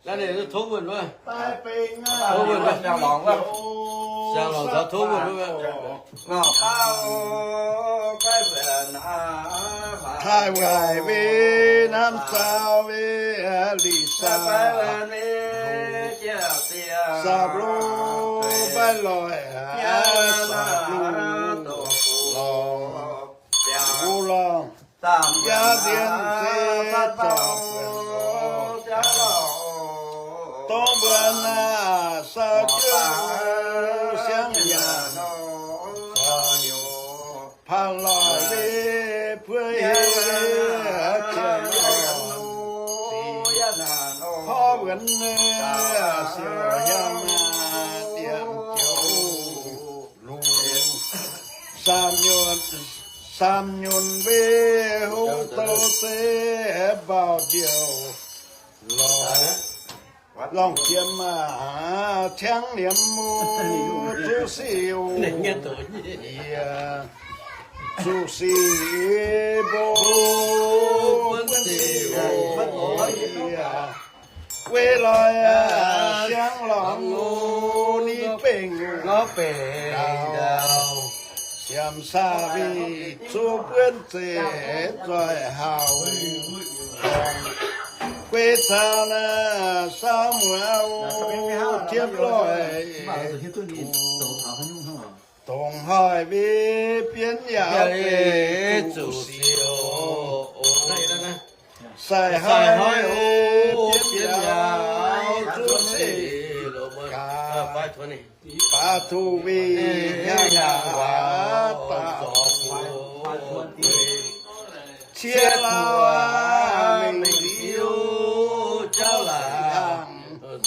Naaiv ninh tov mbuo wuov. Tov mbuo wuov. Siang-Laangc caux tov mbuo wuov. Taaih waaic wei namv zaux wei lic saah, saapv lo baaih loic, saapv lo lorngh, hu lorngh, jaav nzien se zorc fuonc lorz. Dongh mbuo naaiv saau jienv siangv nyanc, paah loic wei pueiv hieh qiemx lorngh, porv wuonx siouc hiaang diemv joux luc, saam nyunc, saam nyunc wei hungh douh zeiv mbaaux ndiouh lorngh, lorngh jiem aac, ciangv liemh mu zuqc sic oc. Yie zuqc sic mbuo buonv sic oc. Yie wei loic siangv lorngh oc, ninh bengh ndau, siemx saah wih zuqc buonv zeiv nzoih hauh, guei caux naaiv saau muoz oc, jiepv loic dongh hoic wei bienv yaac zuqc siouc, sai hoic bienv yaac zuqc sic gaax, baac duqv wih hiaangx waac daaih cie lauh mingh liuz jauv laangz,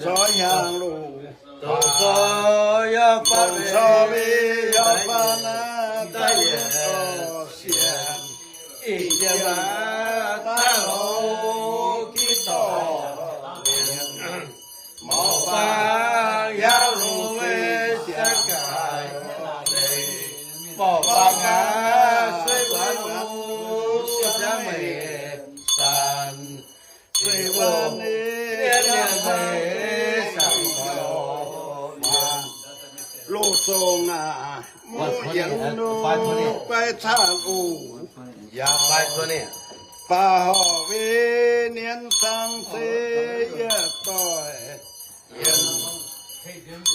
zoix hiaangx loh, dongh corc wei yaac faanv daaih yietc dorh sienx, ih jiem naaiv daaih lorz giv dorh mienh, mauc faang yaac longc wei siangx gaax, mauc faang aqv, sueih wuonx siangx meih saanx, sueih wuonx mienh mienh meih saanx zoux mienh. Loz-zong aac, muv yienx nor guai caanh oc. Yaac baac horc wei nienx zaang se yietc doic,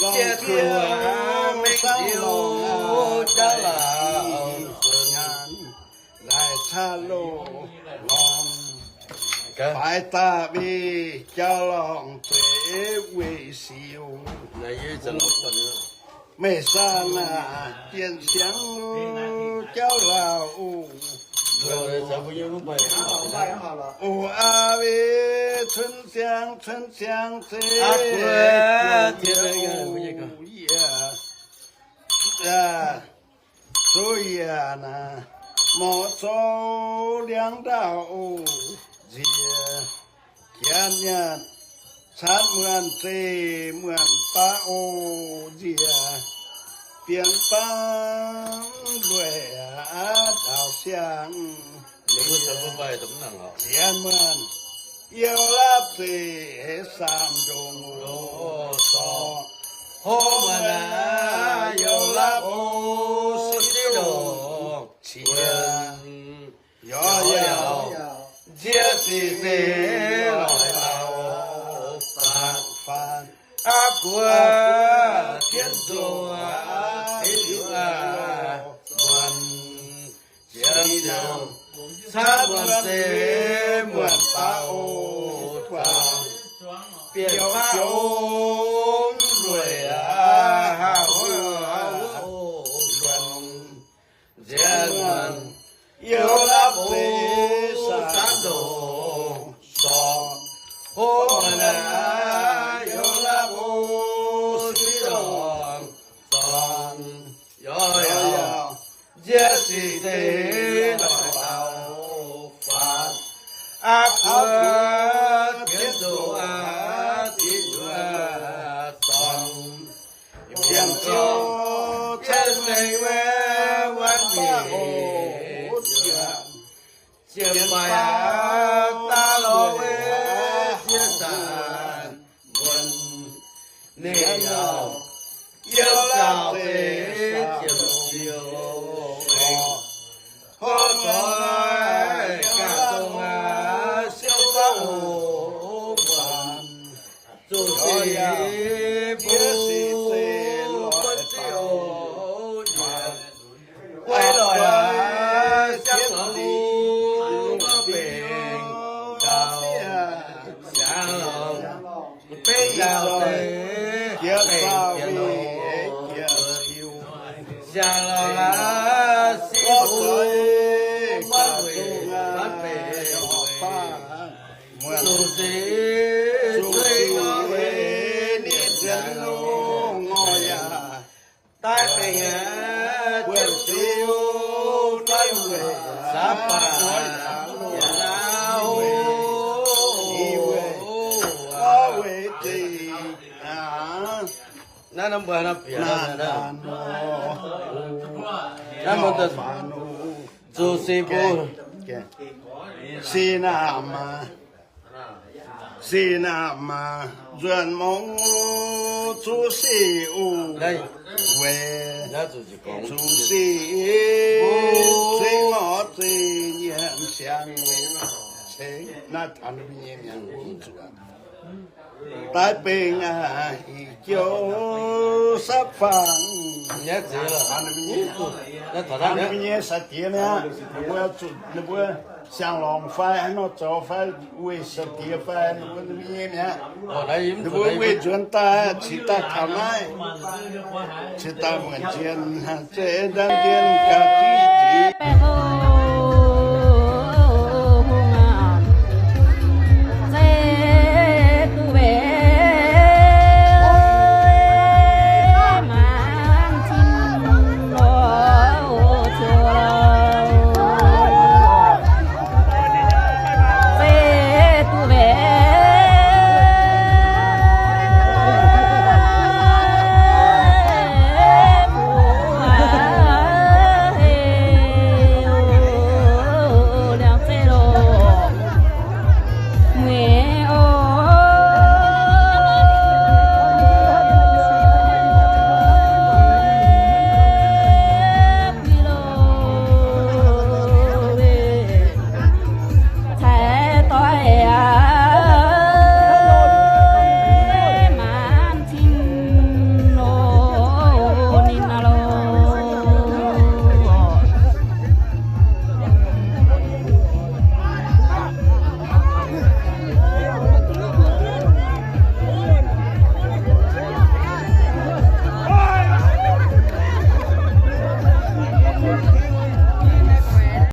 lorngh fiev mengh ziouc jauv laangz, laih caanh loz-lorngh, faix daaih wei jauv-lorngh zeiv weic sic oc. Meih saanx aac, dienh siangx jauv laauh oc. Oc aa, wei cunv siangx, cunv siangx zeiv yie, zuov yie naaiv morc zoux liangx ndaauh oc. Nziex janx nyanc caanv muonc zeih muonc baav oc. Nziex bienx baav lueic aqv, ndaauv siang. Janx muonc youh lapv zeih saam ndongc oc. Hov muonc aac, youh lapv oc, siqv ndongc cien. Yaac yaac nziex sic se lorz daauh faanv. Aqv buo tienv nzoih aqv, muonc zienx ziouc caanv muonc zeih muonc baav oc. Bieqc baav ong lueic aqv, haav wuov luonx nzienx muonc youh lapv oc, saanv ndongc sorc. Hov muonc aac, youh lapv oc, siqv ndongc sorc. Yaac yaac nziex sic se lorz daauh faanv. Aqv buo tienv nzoih aqv, diqv nzuonx ziangh Ziouv, caeqv mengh wuov wuonv bieqc, ziepc baeqc daaih lorz wuov sieqv saanc wuonc. Ninh yaac yiem zaux deix ziepc ziouc, hov zoix ganh dongh aac siouv faqv hoc, zuqc sic mbuo buonv ziouv nyanc. Uix lorqc aac, siang lorz mbuo mbenc ndau, siang lorz benx ndau deix, jiex zaux winh jiex liuz, siang lorz aac, sic mbuo maiv weic maiv benx, zuqc sic zueiz ngorc weic ninh nzienx lungh ngorc yaac daaih benx aqv. Buonv Ziouv naaiv weic saax baac yaac naaiv, naaiv weic zingh aqv. Naaiv norm mbuo naaiv bieqc naaiv nor, naaiv mbuo zuqc sic mbuo, sic naamh maah, sic naamh maah, nzuonx mungv zuqc sic uv weic, zuqc sic zingh orv zingh nyiemc siang weic cingx naaiv taux ninh mbuo nyei mi'aqv. Daaih benx aqv, i jouv sapv fangx. Ninh mbuo nyei sai-diex mi'aqv, ninh mbuo zuqc ninh mbuo siang-lorngc fai haaix nor zoux fai weic sai-diex fai ninh mbuo nyei mi'aqv. Ninh mbuo weih nzuonx daaih cingx daaih taux naaiv, cingx daaih muonc zien, zeiz ndamv zien ga'ziex jiex.